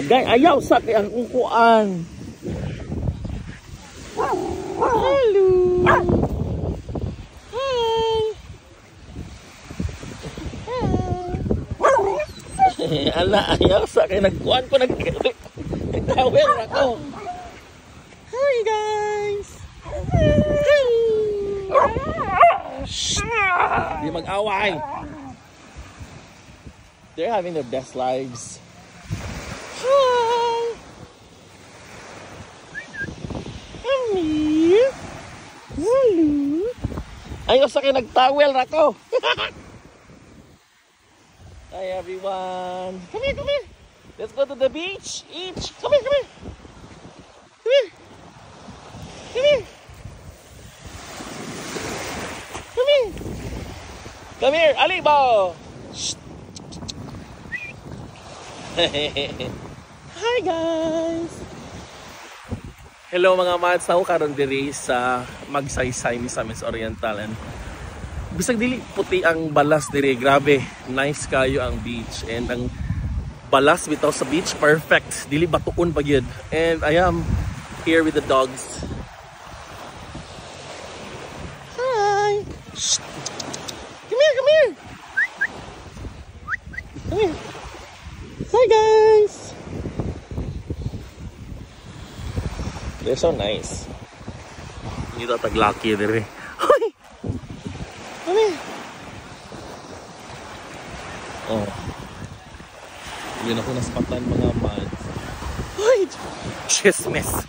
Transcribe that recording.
Gay, ayaw sa kay ang kukuan. Hello. Hi. Hi. Ala, ayaw sa kay nagkuan ko, nagtawel ako. Hi, guys. Hi. Shh. Di mag-away. They're having their best lives. Hi. Come here. Hello. Ayaw sa akin, nagtawel ra ko. Hi, everyone. Come here, come here. Let's go to the beach. Each. Come here, come here. Come here. Come here. Come here. Come here, Alibo. Shh. Hi, guys. Hello, mga mads, ako karon diri sa Magsaysay, Misamis Oriental, and bisag dili puti ang balas diri, grabe, nice kayo ang beach, and ang balas bitaw sa beach perfect, dili batuon pa gyud. And I am here with the dogs. Hi. Shh. Come here, come here. Come here. Hi, guys. They're so nice. Hindi daw taglaki diri. Hoy! Come here. Oh. Hindi na ko naspatan, mga mads. Hoy! Chismis!